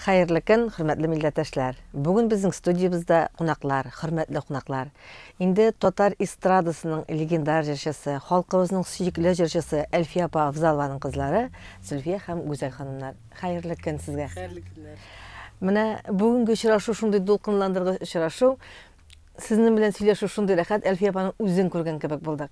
Хәерле көн, хөрмәтле милләттәшләр! Бүген безнең студиябездә кунаклар, хөрмәтле кунаклар. Инде татар эстрадасының легендар җырчысы, халкыбызның сөекле җырчысы Әлфия апа Авзалованың кызлары Зөлфия һәм Гүзәл ханымнар. Хәерле көн сезгә! Хәерле көннәр! Менә бүгенге очрашу шундый дулкынландыргыч очрашу. Сезнең белән сөйләшү шундый рәхәт, Әлфия апаның үзен күргән кебек булдык.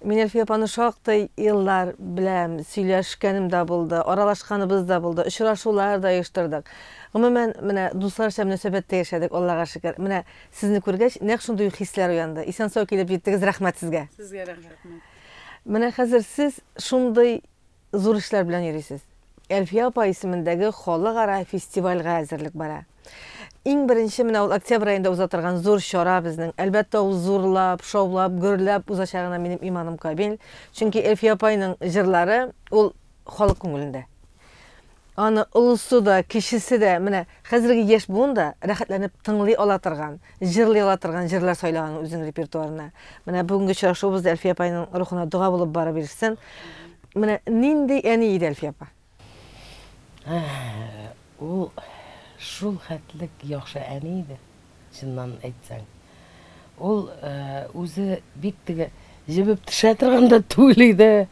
Мин Әлфия апаны шактый еллар беләм, сөйләшкәнем дә булды, аралашканыбыз да булды, очрашулар да оештырдык. Гомумән, менә дусларча мөнәсәбәттә яшәдек, Аллага шөкер. Менә сезне күргәч, нәкъ шундый ук хисләр уянды. Исән-сау килеп җиттегез, рәхмәт сезгә. Сезгә рәхмәт. Менә хәзер сез шундый зур эшләр белән йөрисез. Әлфия апа исемендәге халыкара фестивальгә әзерлек бара. Иң беренче менә ул октябрь аенда уза торган зур чара безнең. Әлбәттә, ул зурлап, шаулап, гөрләп узачагына минем иманым камил. Чөнки Әлфия апайның җырлары ул халык күңелендә. Аны олысы да, кечесе дә, менә хәзерге яшь буын да рәхәтләнеп тыңлый ала торган, җырлый ала торган җырлар сайлаган үзенең репертуарына. Менә бүгенге очрашуыбыз да Әлфия апайның рухына дога булып барып ирешсен. Менә нинди әни иде Әлфия апа? Ул шул хәтлек яхшы әни иде, чыннан әйтсәң. Ул үзе бик теге җебеп төшә торган да түгел иде.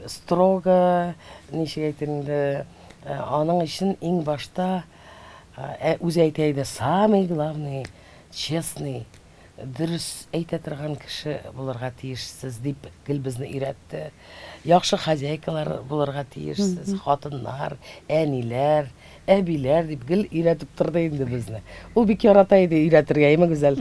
Строго, ничек әйтим инде, аның өчен иң башта үзе әйтә иде, самый главный, честный, дөрес әйтә торган кеше булырга тиешсез, дип гел безне өйрәтте. Яхшы хозяйкалар булырга тиешсез, хатыннар, әниләр, әбиләр дип гел өйрәтеп торды инде безне. Ул бик ярата иде өйрәтергә, әйме, Гүзәл?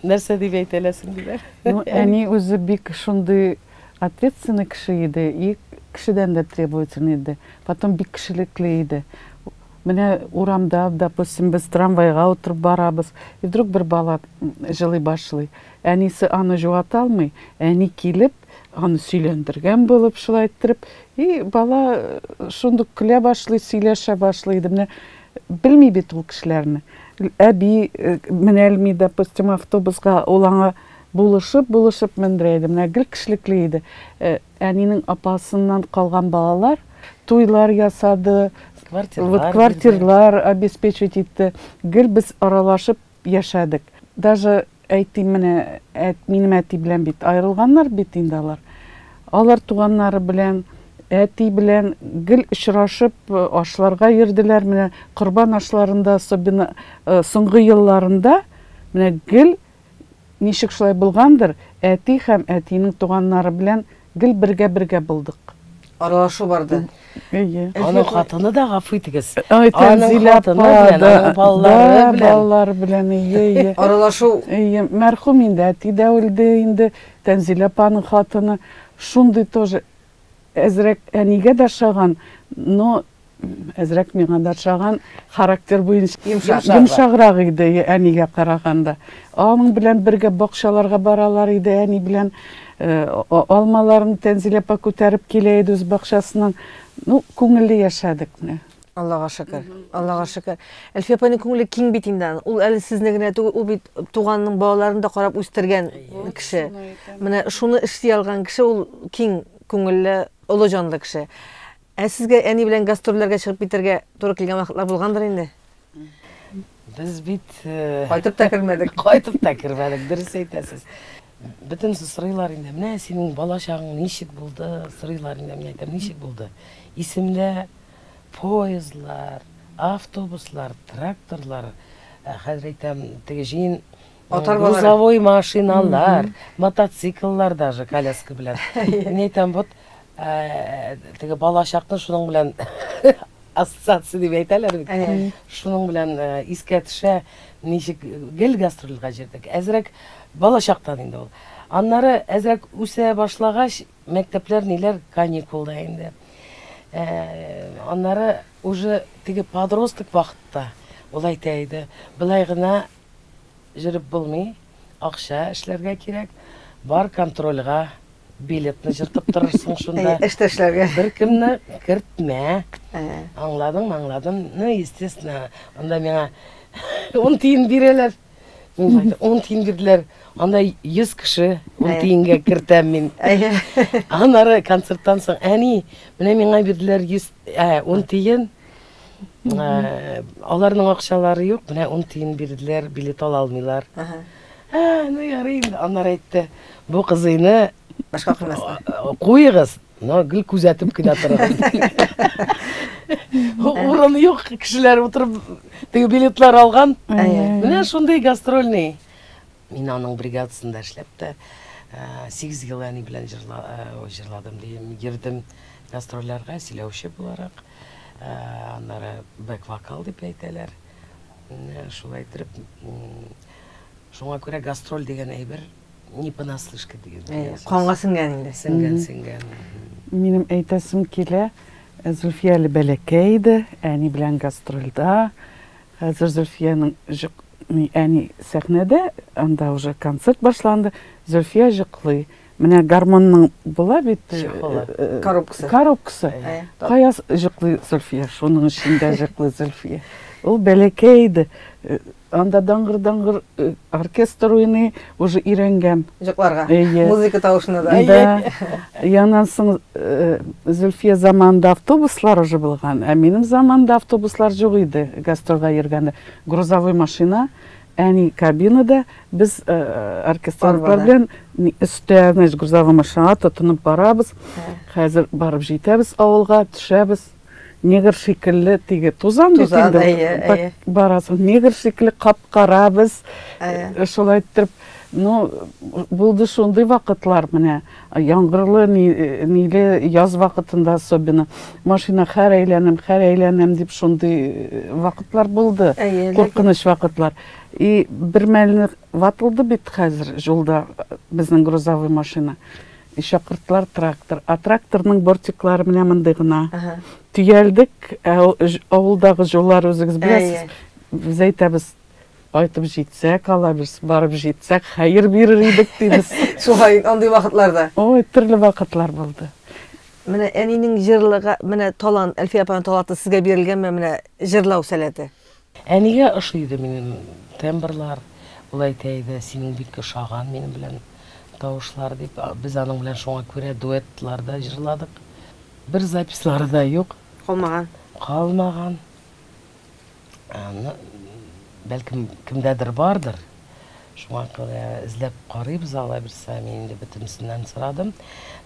Нәрсә дип әйтә аласың, диләр. Ну, әни үзе бик шундый ответственный кеше иде, и кешедән дә требовательный иде. Потом бик кешелекле иде. Менә урамда, допустим, без трамвайга утырып барабыз, и вдруг бер бала җылый башлый. Әнисе аны җуата алмый, әни килеп, аны сөйләндергән булып, шулай иттереп, и бала шундук көлә башлый, сөйләшә башлый иде. Менә белми бит ул кешеләрне. Әби менәлми, допустим, автобусга, ул аңа булышып, булышып мендерә иде. Менә гел кешелекле иде. Әнинең апасыннан калган балалар туйлар ясады, квартирлар, квартирлар обеспечивать итте. Гел без аралашып яшәдек. Даже әйтим, менә минем әти белән бит аерылганнар бит инде алар. Алар туганнары белән, әти белән гел очрашып ашларга йөрделәр. Менә корбан ашларында, особенно соңгы елларында, менә гел ничек шулай булгандыр, әти һәм әтинең туганнары белән гел бергә-бергә булдык. Аралашу барды. Әйе. Аның хатыны да, гафу итегез. Ай, Аның Тәнзилә хатыны апа, белән, да, аның балалары да, белән. Балалары белән, әйе, әйе. Аралашу. Әйе, мәрхүм инде, әти дә үлде инде, Тәнзилә апаның хатыны. Шундый тоже әзрәк әнигә дә ошаган, но әзрәк миңа да ошаган характер буенча йомшаграк иде әнигә караганда. Аның белән бергә бакчаларга баралар иде, әни белән алмаларын Тәнзилә апа күтәреп килә иде үз бакчасыннан. Ну, күңелле яшәдек менә. Аллага шөкер. Аллага шөкер. Әлфия апаның күңеле киң бит инде аның. Ул әле сезне генә түгел, ул бит туганның балаларын да карап үстергән кеше. Менә шуны эшли алган кеше ул киң күңелле, олы җанлы кеше. Ә сезгә әни белән гастрольләргә чыгып китәргә туры килгән вакытлар булгандыр инде? Без бит кайтып та кермәдек. Кайтып та кермәдек, дөрес әйтәсез. Бөтенесе сорыйлар инде, менә синең бала чагың ничек булды? Сорыйлар инде, мин әйтәм, ничек булды? Исемдә поездлар, автобуслар, тракторлар, хәзер әйтәм, теге җыен грузовой машиналар, мотоцикллар даже коляска белән. Мин әйтәм, вот теге бала чакны шуның белән ассоциация дип әйтәләр бит. Шуның белән искә төшә, ничек гел гастрольгә йөрдек. Әзрәк бала чактан инде ул. Аннары әзрәк үсә башлагач, мәктәпләр ниләр каникулда инде. Аннары уже теге подросток вакытта ул әйтә иде, былай гына йөреп булмый, акча эшләргә кирәк, бар контрольгә билетны җыртып торырсың шунда. Эштә эшләргә. Беркемне кертмә. Аңладыңмы? Аңладым. Ну, естественно, анда миңа 10 тиен бирәләр. Мин әйтәм, 10 тиен бирделәр. Анда 100 кеше 10 тиенгә кертәм мин. Аннары концерттан соң, әни, менә миңа бирделәр 100, 10 тиен. Аларның акчалары юк, менә 10 тиен бирделәр, билет ала алмыйлар. Ә, ну ярый инде. Аннары әйтте, бу кызыйны башка куймаска. Куегыз, но гел күзәтеп кенә торыгыз. Урын юк, кешеләр утырып теге билетлар алган. Менә шундый гастрольный. Мин аның бригадасында эшләп тә 8 ел әни белән җырладым дим, йөрдем гастрольләргә сөйләүче буларак. Аннары бэк-вокал дип әйтәләр. Шулай итеп, шуңа күрә гастроль дигән әйбер не понаслышке дигән. Канга сеңгән инде. Сеңгән, сеңгән. Минем әйтәсем килә, Зөлфия әле бәләкәй иде, әни белән гастрольдә. Хәзер Зөлфиянең әни сәхнәдә, анда уже концерт башланды. Зөлфия җыклый. Менә гармонның була бит чехолы. Коробкасы. Коробкасы. Кая җыклый Зөлфия? Шуның эчендә җыклый Зөлфия. Ул бәләкәй иде. Анда даңгыр-даңгыр оркестр уйный, уже өйрәнгән. Җыкларга. Музыка тавышына да. Да. Яннан соң Зөлфия заманында автобуслар уже булган, ә минем заманда автобуслар юк иде гастрольгә йөргәндә. Грузовой машина, әни кабинада, без оркестрантлар белән өстә, значит, грузовой машинага тотынып барабыз. Хәзер барып җитәбез авылга, төшәбез. Негр шикелле теге тузан бит инде. Барасың, негр шикелле кап-кара без. Шулай иттереп, ну, булды шундый вакытлар менә. Яңгырлы, ниле яз вакытында особенно. Машина хәр әйләнәм, хәр әйләнәм дип шундый вакытлар булды. Куркыныч вакытлар. И бер мәлне ватылды бит хәзер юлда безнең грузовой машина. И чакырттылар трактор. А тракторның бортиклары менә мондый гына. Төялдек, ә авылдагы юллар үзегез беләсез. Без әйтәбез, кайтып җитсәк, Алла бирсен, барып җитсәк, хәер бирер идек дибез. Шулай, андый вакытларда. Ой, төрле вакытлар булды. Менә әнинең җырлыга, менә талант, Әлфия апаның таланты сезгә бирелгәнме, менә җырлау сәләте? Әнигә ошый иде минем тембрлар. Ул әйтә иде, синең бик ошаган минем белән тавышлар дип. Без аның белән шуңа күрә дуэтларда җырладык. Бер записьлары да юк. Калмаган. Калмаган. Аны бәлкем кемдәдер бардыр. Шуңа күрә эзләп карыйбыз алла бирсә, мин инде бөтенесеннән сорадым.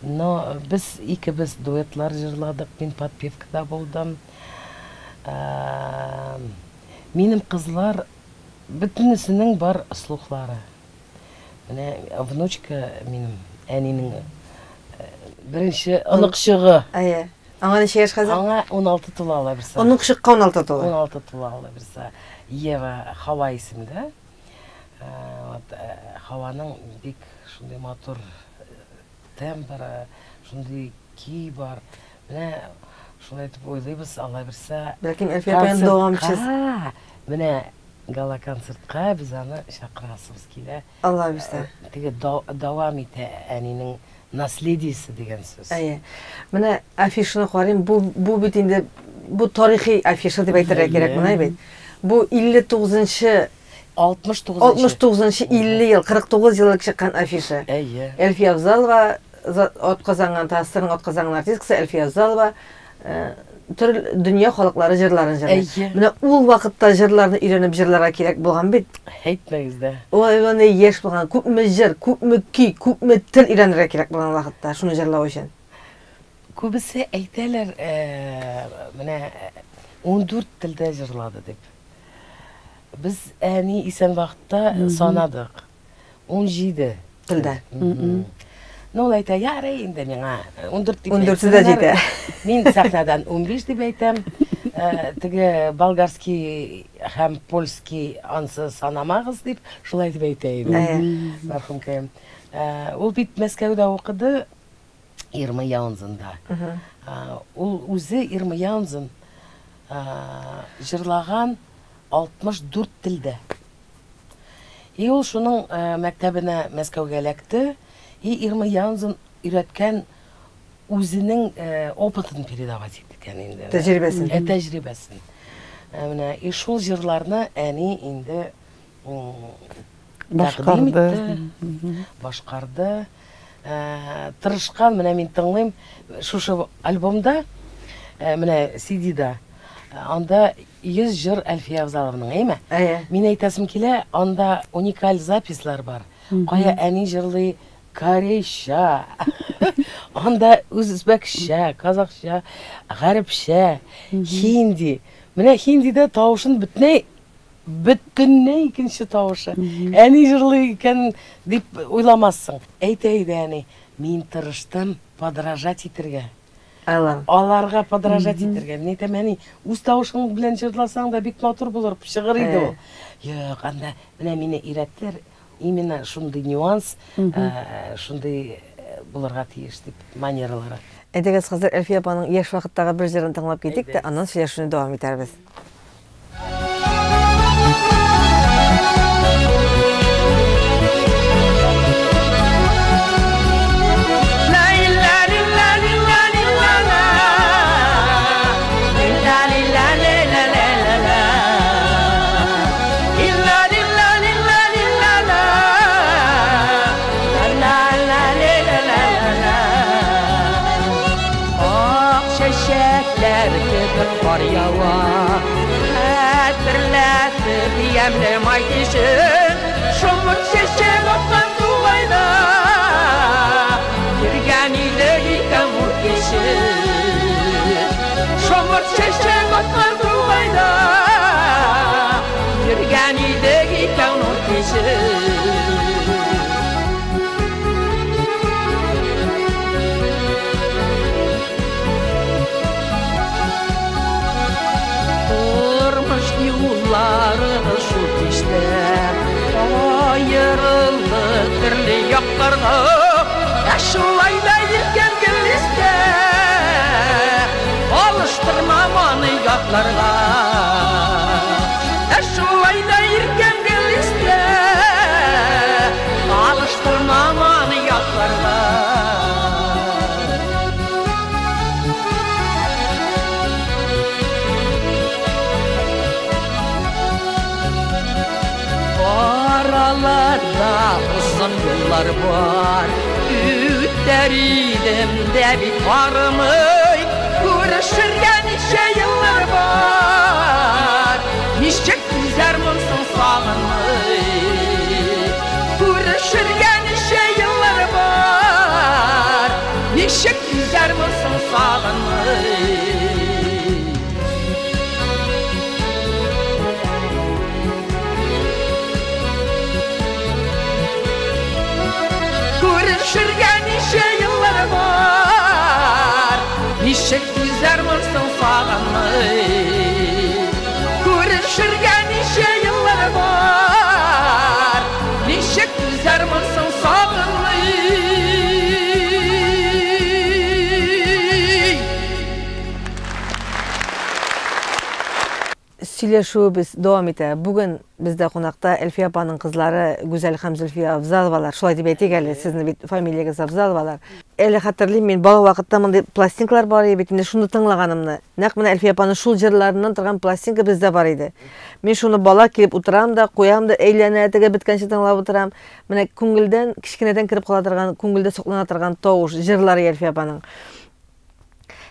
Но без икебез дуэтлар җырладык, мин подпевкада булдым. Минем кызлар бөтенесенең бар слухлары. Менә внучка минем әнинең беренче оныкчыгы. Әйе. Аңа ничә яшь хәзер? Аңа 16 тула ала бирсә. Оныкчыкка 16 тула. 16 тула ала бирсә. Ева Хава исемле. Вот Хаваның бик шундый матур тембры, шундый көй бар. Менә шулай итеп уйлыйбыз, Алла бирсә. Бәлкем Әлфия апаның дәвамчысы. Менә гала-концертка без аны чакырасыбыз килә. Алла бирсә. Теге дәвам итә әнинең наследиесе дигән сүз. Әйе. Менә афишаны карыйм, бу бу бит инде бу тарихи афиша дип әйтергә кирәк моны бит. Бу 59-нчы 69 69-нчы 50 ел, 49 ел элек чыккан афиша. Әйе. Әлфия Авзалова атказанган ТАССРның атказанган артисткасы Әлфия Авзалова төрле дөнья халыклары җырларын җырлый. Әйе. Менә ул вакытта җырларны өйрәнеп җырларга кирәк булган бит. Әйтмәгез дә. Ул аны яшь булган, күпме җыр, күпме көй, күпме тел өйрәнергә кирәк булган вакытта шуны җырлау өчен. Күбесе әйтәләр, менә 14 телдә җырлады дип. Без әни исән вакытта санадык. 17 телдә. Ну, ул әйтә, ярый инде миңа 14 дип. 14 дә җитә. Мин сәхнәдән 15 дип әйтәм. Теге болгарский һәм польский ансы санамагыз дип, шулай дип әйтә иде. Мәрхүмкәем. Ул бит Мәскәүдә укыды, Ирма Яунзенда. Ул үзе Ирма Яунзен җырлаган 64 телдә. И ул шуның мәктәбенә Мәскәүгә эләкте. И Ирма Яунзен өйрәткән үзенең опытын передавать иткән инде. Тәҗрибәсен. Тәҗрибәсен. Менә и шул җырларны әни инде тәкъдим итте, башкарды. Тырышкан, менә мин тыңлыйм, шушы альбомда, менә CD-да. Анда 100 җыр Әлфия Авзалованың, әйме? Әйе. Мин әйтәсем килә, анда уникаль записьлар бар. Кая әни җырлый корейча, анда үзбәкчә, казахча, гарәпчә, хинди. Менә хиндидә тавышын бөтенләй бөтенләй икенче тавышы. Әни җырлый икән дип уйламассың. Әйтә иде әни, мин тырыштым подражать итергә. Алар. Аларга подражать итәргә. Мин әйтәм, әни, үз тавышың белән җырласаң да бик матур булыр, чыгыр иде ул. Юк, анда менә мине өйрәттеләр, именно шундый нюанс, шундый булырга тиеш дип, манералары. Әйдәгез, хәзер Әлфия апаның яшь вакыттагы бер җырын тыңлап китик тә, аннан сөйләшүне дәвам итәрбез. Ак чәчәкләр кебек кар ява, Хәтерләтеп ямьле май кичен, Шомырт чәчәк аткан тугайда, Йөргән идек икән бу кичен. Шомырт чәчәк аткан тугайда, Йөргән идек икән бу кичен. Тормыш юллары шул кичтә аерылды төрле якларга. Ә шулай да иркәм гел истә, алыштырмам аны ятларга. Ә шулай да иркәм гел истә, алыштырмам аны ятларга. Араларда озын юллар бар, үтәр идем дә бит арымый, күрешергә ничә еллар бар, ничек түзәрмен соң сагынмый. Күрешергә ничә еллар бар, ничек түзәрмен соң сагынмый. Күрешергә ничә еллар бар, ничек түзәрмен соң сагынмый. Күрешергә ничә еллар бар, ничек түзәрмен соң сагынмый. Сөйләшүебез дәвам итә. Бүген бездә кунакта Әлфия апаның кызлары Гүзәл һәм Зөлфия Авзаловалар. Шулай дип әйтик әле, сезне бит фамилиягез Авзаловалар. Әле хәтерлим, мин бала вакытта мондый пластинкалар бар иде бит инде, шуны тыңлаганымны. Нәкъ менә Әлфия апаның шул җырларыннан торган пластинка бездә бар иде. Мин шуны бала килеп утырам да, куям да, әйләнә, теге беткәнче тыңлап утырам. Менә күңелдән, кечкенәдән кереп кала торган, күңелдә саклана торган тавыш, җырлары Әлфия апаның.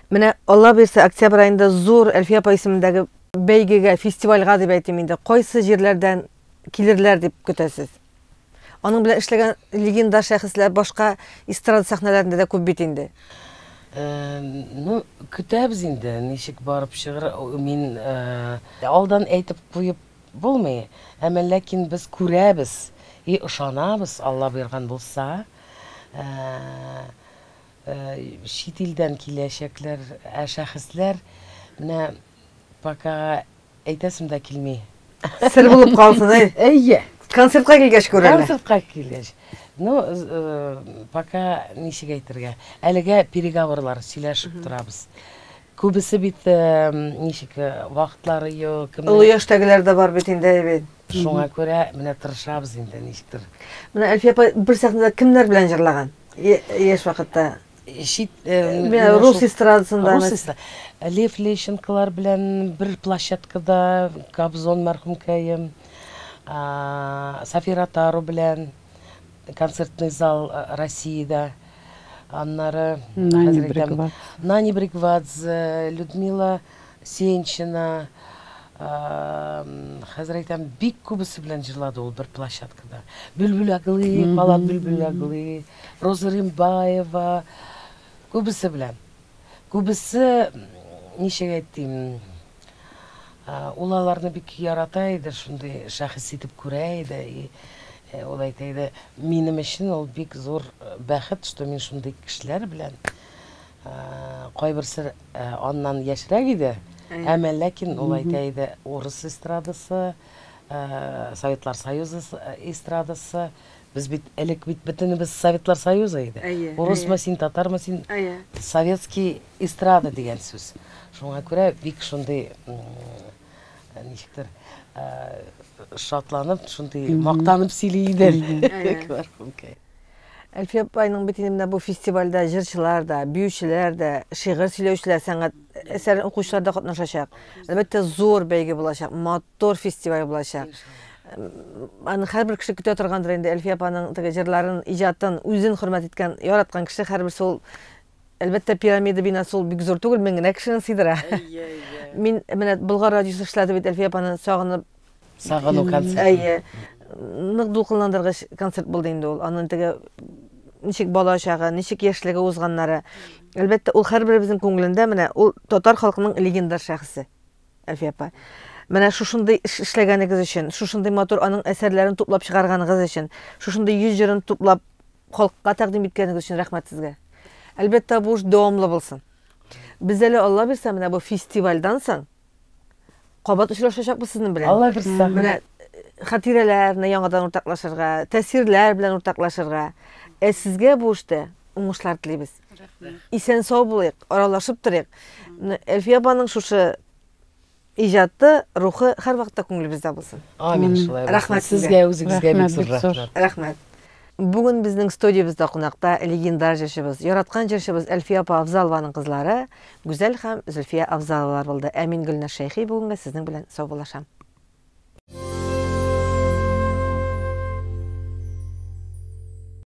Менә Алла бирсә, октябрь аенда зур Әлфия апа исемендәге бәйгегә, фестивальгә дип әйтим инде, кайсы җирләрдән килерләр дип көтәсез? Аның белән эшләгән легендар шәхесләр башка эстрада сәхнәләрендә дә күп бит инде. Ну, көтәбез инде, ничек барып чыгыр, мин алдан әйтеп куеп булмый, әмма ләкин без күрәбез и ышанабыз, Алла боерган булса, чит илдән киләчәкләр, ә шәхесләр менә пока әйтәсем дә килми. Сер булып калсын, әй. Әйе. Концертка килгәч күрәләр. Концертка килгәч. Ну, пока ничек әйтергә. Әлегә переговорлар сөйләшеп торабыз. Күбесе бит ничек вакытлары юк, кемнең. Олы яшьтәгеләр дә бар бит инде, бит. Шуңа күрә менә тырышабыз инде ничектер. Менә Әлфия апа бер сәхнәдә кемнәр белән җырлаган? Яшь вакытта. Чит, рус эстрадасында. Рус эстрадасында. Лев Лещенколар белән бер площадкада, Кобзон мәрхүмкәем, София Ротару белән концертный зал Россиядә. Аннары Нани Бригвадзе. Нани Бригвадзе, Людмила Сенчина, хәзер әйтәм, бик күбесе белән җырлады ул бер площадкада. Бөлбөл Аглы, Палат Бөлбөл Аглы, Роза Римбаева, күбесе белән. Күбесе, ничек әйтим, ул аларны бик ярата иде, шундый шәхес итеп күрә иде. И ул әйтә иде, минем өчен ул бик зур бәхет, что мин шундый кешеләр белән, кайберсе аннан яшьрәк иде, әмма ләкин ул әйтә иде, урыс эстрадасы, Советлар Союзы эстрадасы, без бит элек бит бөтенебез Советлар Союзы иде. Урысмы син, татармы син, советский эстрада дигән сүз. Шуңа күрә бик шундый ничектер шатланып, шундый мактанып сөйли иде. Мәрхүмкәй. Әлфия апайның бит инде менә бу фестивальдә җырчылар да, биючеләр дә, шигырь сөйләүчеләр, сәнгать әсәрен укучылар да катнашачак. Әлбәттә, зур бәйге булачак, матур фестиваль булачак. Аны һәрбер кеше көтә торгандыр инде Әлфия апаның теге җырларын, иҗатын, үзен хөрмәт иткән, яраткан кеше һәрберсе ул Әлбәттә, пирамида бинасы ул бик зур түгел, 1000 генә кешене сыйдыра. Мин менә Болгар радиосы эшләде бит Әлфия апаны сагынып. Сагыну концерты. Әйе. Нык дулкынландыргыч концерт булды инде ул. Аның теге ничек бала чагы, ничек яшьлеге узганнары. Әлбәттә, ул һәрберебезнең күңелендә менә ул татар халкының легендар шәхесе. Әлфия апа. Менә шушындый эш эшләгәнегез өчен, шушындый матур аның әсәрләрен туплап чыгарганыгыз өчен, шушындый 100 җырын туплап халыкка тәкъдим иткәнегез өчен рәхмәт сезгә. Әлбәттә, бу эш дәвамлы булсын. Без әле Алла бирсә, менә бу фестивальдән соң кабат очрашачакбыз сезнең белән. Алла бирсә. Менә хатирәләрне яңадан уртаклашырга, тәэсирләр белән уртаклашырга. Ә сезгә бу эштә уңышлар телибез. Исән сау булыйк, аралашып торыйк. Әлфия апаның шушы иҗаты, рухы һәрвакытта күңелебездә булсын. Амин, шулай булсын. Рәхмәт сезгә, үзегезгә бик зур рәхмәт. Рәхмәт. Бүген безнең студиябездә кунакта легендар җырчыбыз, яраткан җырчыбыз Әлфия апа Авзалованың кызлары Гүзәл һәм Зөлфия Авзаловалар булды. Ә мин Гөлназ Шәйхи бүгенгә сезнең белән саубуллашам.